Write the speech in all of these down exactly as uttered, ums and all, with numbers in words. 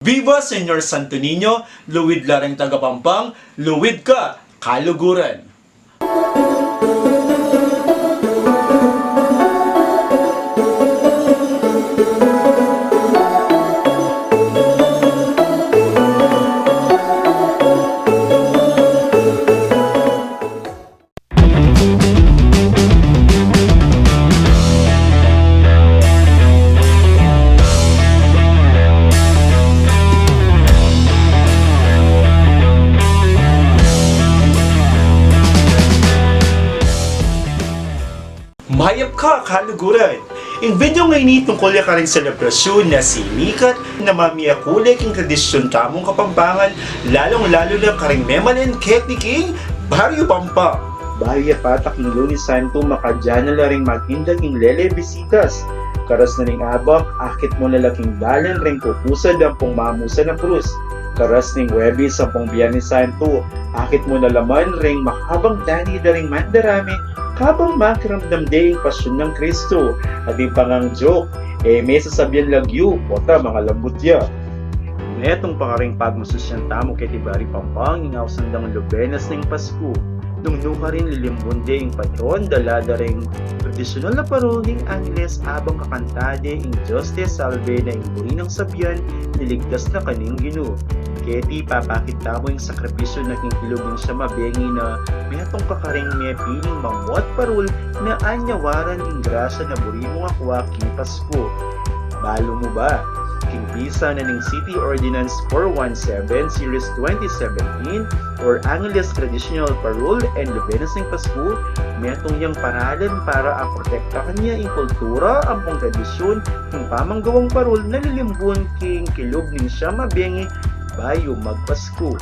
Viva Señor Santo Niño, luid la reng taga Pampang, luid ka, kaluguran. Mayap ka, kaluguran! Ing video ngeni tungkul ya karing selebrasyun na sinikat na mamie kule king tradisyun tamung Kapampangan, lalung-lalu na karing memalen keti king Baryo Pampang. Bayu ya patak ning Lunes Santo, makadyan na la ring mag-inda king lele bisitas. Karas na ning abak, akit mu na la king dalan reng kukusad ampong mamusan a krus. Karas ning Huwebes ampong Biernes Santo, akit mu na la man reng mahabang dani da ring mandarame, kabang makiramdam de ing pasyun nang Kristo. At ing pangangyok, e me sasabian lagyu, pota mangalambut ya. Metung pa karing pagmasusyan tamu keti Baryo Pampang ing ausan dang lubenas ning Pasku. Nung nukarin lilimbun de ing patron, dala da reng tradisyunal a parul ning Angeles abang kakanta de ing Dios te salve na ing buri nang sabian, niligtas na kami ning Ginu. Keti papakit tamu ing sakripisyu na king kilub ning siam a bengi na metung pa karing mepiling mamuat parul na anyawaran ing grasya na buri mung akua king Pasku. Balu mu ba? King bisa na ning City Ordinance four one seven Series twenty seventeen or Angeles Traditional Parul and Lubenas ning Pasku, metung yang paralan para aprotektahan ya ing kultura ampong tradisyun king pamanggawang parul na lilimbun king kilub ning siam a bengi bayu magPasku.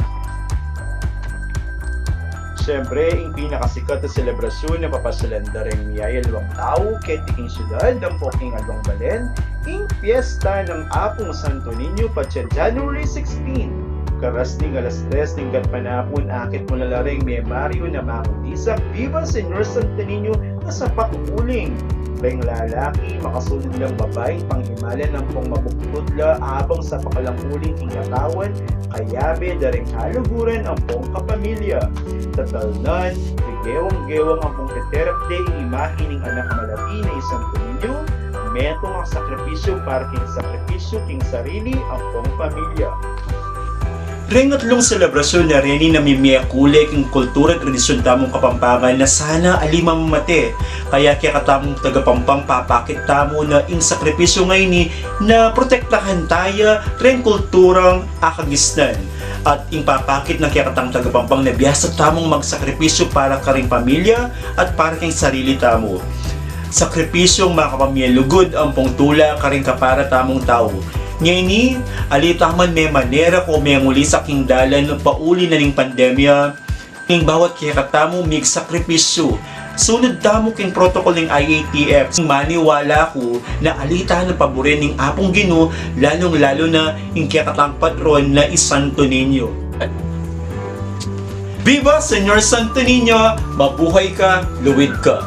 Siyempre, ing pinakasikat a selebrasyun na papasyalan da reng miyayaliwang tau keti king syudad ampong king aliwang balen, ing piyesta nang Apung Santo Niño patse January sixteen. Karas ning alas tres ning gatpanapun, akit mu na la reng mie Mario na mangudisak, "Viva Señor Santo Niño!" na sapak uling. Reng lalaki, makasunod lang babai, pangimalan ampong mabuktud la, abang sapak lang uling king katawan, kayabe da reng kaluguran ampong kapamilya. Tatalnan, gegewang-gewang ampong teterep de ing imahe ning anak a malati na i Santo Niño, metung a sakripisyu para king sakripisyu king sarili ampong pamilya. Reng atlung selebrasyun na reni na mimie kule king kultura at tradisyun tamung Kapampangan na sana ali mamamate. Kaya kekatamung taga Pampang, papakit tamu na ing sakripisyu ngeni na protektahan taya reng kulturang akagisnan. At ing papakit na kekatang taga Pampang na biasa tamung magsakripisyu para karing pamilya at para king sarili tamu. Sakripisyung makapamie lugud ampong tula karing kapara tamung tau. Ngeni, ali tamu man me manera ku mengulisak king dalan pauli na ning pandemya. Ing bawat kekatamu migsakripisyu. Sunud tamu king protocol ning I A T F. Maniwala ku na ali tana paburen ning Apung Ginu, lalung-lalu na ing kekatang patron na i Santo Niño. Viva Señor Santo Niño! Mabuhay ka, luid ka!